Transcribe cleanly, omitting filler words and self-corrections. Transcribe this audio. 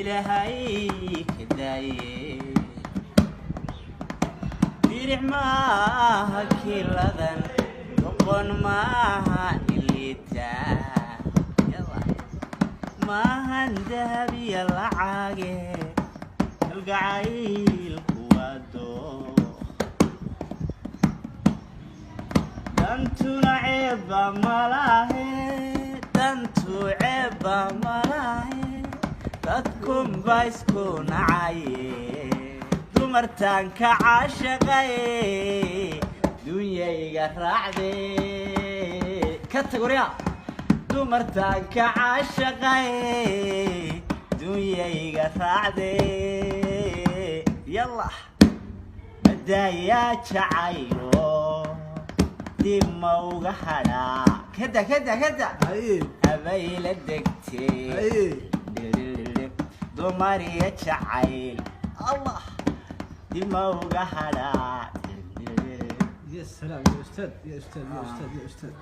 Ilaahay ka daaye, diric maaha kiladan, doqon maaha iliita, maahan dahabiya lacage, kalgacaylku waa dooq, dantuna ceebba malahe, dantu ceebba malahe, dadkunba isku nacaye, dumartaan ka caashaqaye, dunyayga raacde, ka tag waryaa, dumartaan ka caashaqaye, dunyayga raacde, yalla madaayaa jacaylo dib ma uga hadhaa, kada kada kada. Haye. Habayla degtee. Haye. Dumariya jacayl allah dib ma uga hadhaa. يا سلام يا استاذ، يا استاذ، يا استاذ، يا استاذ.